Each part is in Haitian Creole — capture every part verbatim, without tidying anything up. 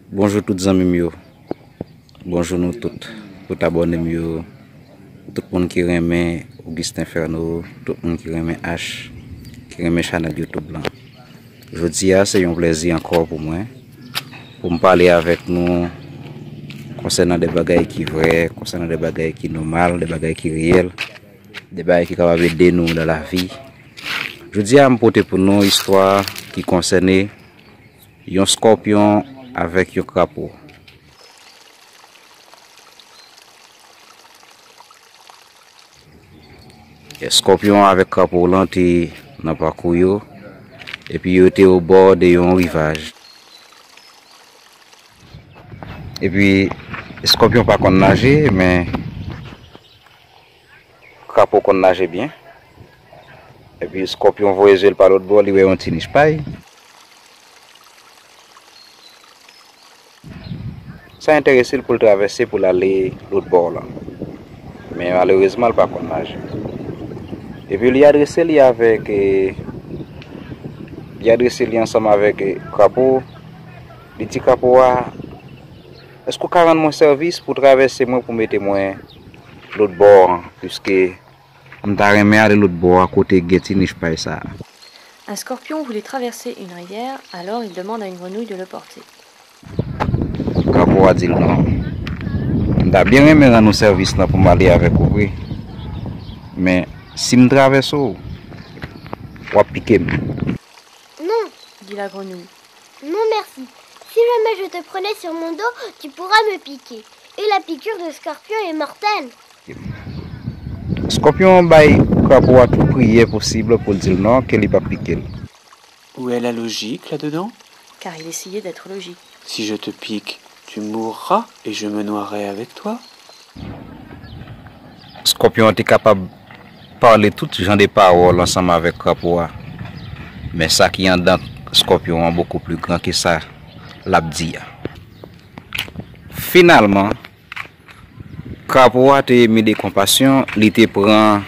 Bonjou tout zanmi m yo. Bonjou nou tout, tout abòne m yo, tout moun ki renmen Augustin Ferno, tout moun ki renmen H, ki renmen chanèl YouTube lan. Jodi a, se yon plèzi ankò pou mwen, pou m pale avèk nou konsènan de bagay ki vrè, konsènan de bagay ki nòmal, de bagay ki reyèl, de bagay ki kapab ede nou nan lavi. Jodi a, m pote pou nou istwa ki konsène yon skòpyon avèk yon krapo. Eskòpyon avèk krapo lan te nan pakou yo, epi yo te obò de yon rivaj. Epi, eskòpyon pa konn naje, men krapo konn naje byen. Epi, eskòpyon voye zye l pa lòt bò, li wè yon ti nich pay. Sa enterese l pou l travèse pou l ale lòt bò lan. Men malerezman, l pa konn naje. Epi li adrese li avèk, e, li adrese li ansanm avèk, e, krapo. Li di krapo a, "Èske w ka rann mwen sèvis pou travèse mwen, pou mete mwen lòt bò an, piske m ta renmen ale lòt bò a kote gen ti nich pay sa a." Un scorpion voulait traverser une rivière, alors il demande à une grenouille de le porter. Krapo a di l, "Non. M ta byen renmen rann ou sèvis lan pou m ale avèk ou vre. Men, si m travèse w, w ap pike m." Non, dit la grenouille. Non, merci. Si jamais je te prenais sur mon dos, tu pourras me piquer. Et la piqûre de scorpion est mortelle. Skòpyon an bay krapo a tout priyè posib pou l di l non, ke li p ap pike l. Où est la logique là-dedans ? Car il essayait d'être logique. Si je te pique, tu mourras et je me noierai avec toi. Skòpyon an te kapab pale tout jan de pawòl ansanm avèk krapo a. Men sa ki anndan skòpyon an bokou pli gran ke sa l ap di a. Finalman, krapo a te emi de konpasyon, li te pran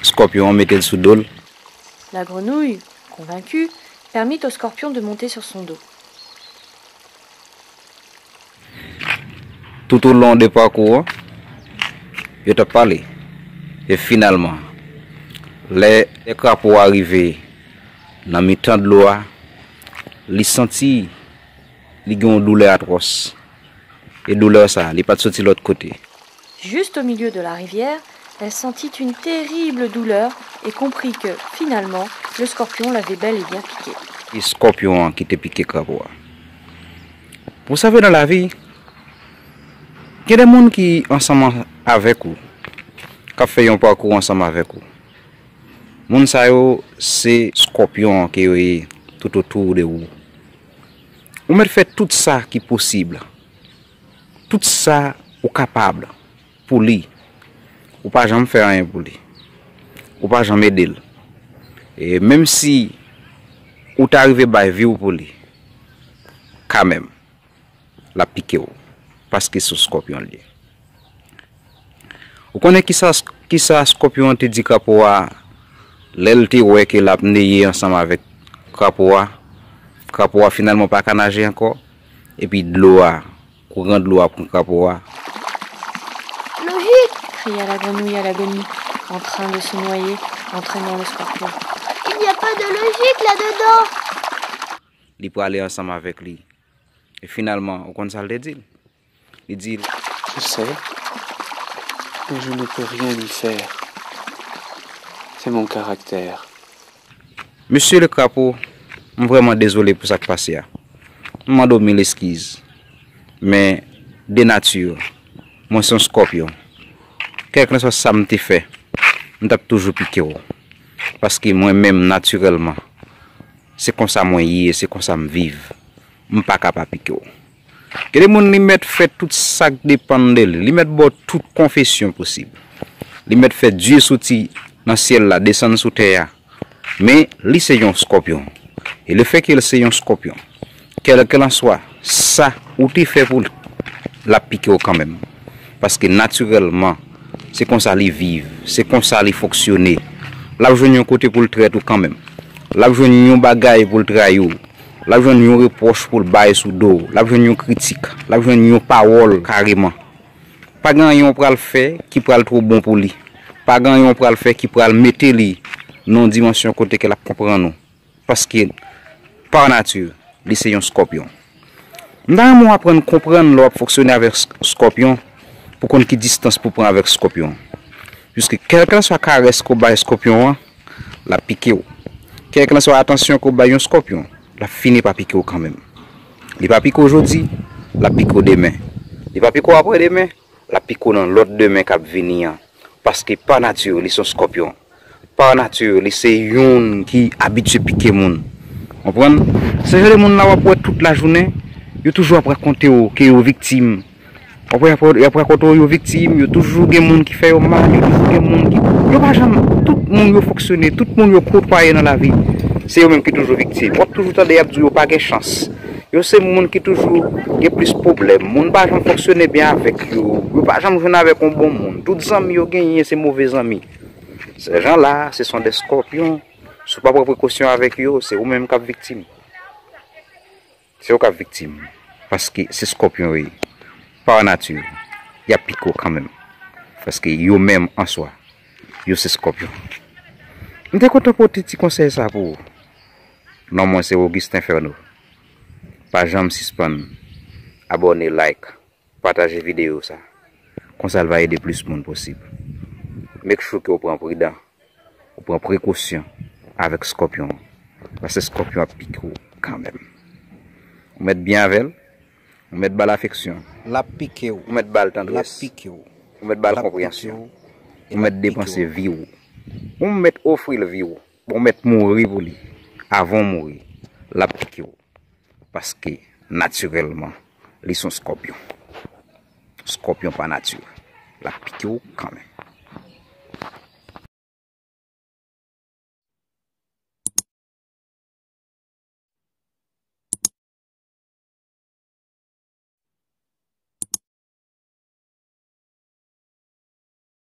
skòpyon an, mete l sou do l. La grenouille, convaincue, permit au scorpion de monter sur son dos. Tout au long de pakou an, yo t ap pale. E finalman, lè, lè krapo a rive nan mitan dlo a, li santi li gen yon doulè atwòs. E doulè sa, li pa t soti lòt kote. Juste au milieu de la rivière, elle sentit une terrible douleur et comprit que, finalement, le scorpion l'avait bel et bien piquée. E skòpyon an ki te pike krapo a. Pou sa vre nan lavi, gen de moun ki ansanm avèk ou, k ap fè yon pakou ansanm avèk ou. Moun sa yo, se skòpyon an ke yo ye tout otou de ou. Ou mèt fè tout sa ki posib, tout sa ou kapab pou li. Ou pa janm fè anyen pou li. Ou pa janm ede l. E menm si ou ta rive bay vi w pou li, kanmenm, l ap pike w, paske se yon skòpyon l ye. Ou konnen kisa, kisa skòpyon an te di krapo a lè l te wè ke l ap neye ansanm avèk krapo a? Krapo a finalman pa ka naje ankò, epi dlo a, kouran dlo a pran krapo a. Logique ! Cria la grenouille à l'agonie, en train de se noyer, en traînant le scorpion. Il n'y a pas de logique là-dedans. Li prale ansanm avèk li. E finalman, ou konn sa l te di l? Li di l, Je sais, mais je ne peux rien y faire. C'est mon caractère. Mesye le krapo, m vrèman dezole pou sa k pase a. M mande w mil eskiz. Men, de nati, mwen se yon skòpyon. Kèlkeswa sa m te fè, m t ap toujou pike w. Paske mwen menm, natirèlman, se konsa mwen ye, se konsa m viv. M pa ka pa pike w. Gen de moun li mèt fè tout sa k depann de li. Li mèt ba w tout konfesyon posib. Li mèt fè Dye soti nan syèl la, desann sou tè a. Men li se yon skòpyon. E lefètke l se yon skòpyon, kèlkelanswa sa ou te fè pou li, l ap pike w kanmenm. Paske natirèlman, se konsa li viv, se konsa li fonksyone. L ap jwenn yon kote pou l trèt ou kanmenm. L ap jwenn yon bagay pou l trayi w. L ap jwenn yon repwòch pou l bay sou do w. L ap jwenn yon kritik. L ap jwenn yon pawòl kareman. Pa gen anyen w pral fè ki pral twò bon pou li. Pa gen anyen w pral fè ki pral mete li nan yon dimansyon kote ke l ap konprann ou. Paske, pa nati, li se yon skòpyon. M ta renmen w aprann konprann lè w ap fonksyone avèk sk-, skòpyon, pou konn ki distans pou pran avèk skòpyon. Piske kèlkeswa karès ke w bay skòpyon an, l ap pike w. Kèlkeswa atansyon ke w bay yon skòpyon, l ap fini pa pike w kanmenm. Li pa pike w jodi, l ap pike w demen. Li pa pike w aprè demen, l ap pike w nan lòt demen k ap vini an. Paske pa nati, li se yon skòpyon. Pa nati, li se youn ki abitye pike moun. Konprann? Se jan de moun la w ap wè tout lajounen, yo toujou ap rakonte w ke yo viktim. W ap wè, y ap rakonte w yo viktim, yo toujou gen moun ki fè yo mal, yo toujou gen moun ki, yo pa janm, tout moun yo fonksyone, tout moun yo kotwaye nan lavi, se yo menm ki toujou viktim. W ap toujou tande y ap di w yo pa gen chans. Yo se moun ki toujou gen plis pwoblèm. Moun pa janm fonksyone byen avèk yo. Yo pa janm jwenn avèk yon bon moun. Tout zanmi yo genyen se move zanmi. Ces gens-là, ce sont des scorpions. Si w pa pran prekosyon avèk yo, se ou menm k ap viktim. Se ou k ap viktim. Paske se skòpyon yo ye. Pa nati, y ap pike w kanmenm. Paske yo menm an swa, yo se skòpyon. M te kontan pote ti konsèy sa pou ou. Non mwen se Augustin Ferno. Pa janm sispann abòne, like, pataje videyo sa. Konsa l va ede plis moun posib. Make sure ke w pran pridan, ou pran prekosyon avèk skòpyon an. Paske skòpyon ap pike w kanmenm. Ou mèt byen avè l, ou mèt ba l afeksyon, l ap pike w, ou mèt ba l tandrès, l ap pike w, ou mèt ba l konpreyansyon, ou mèt depanse vi w, ou mèt ofri l vi w, ou mèt mouri pou li. Avan w mouri, l ap pike w. Paske, natirèlman, li se yon skòpyon. Skòpyon pa nati, l ap pike w kanmenm.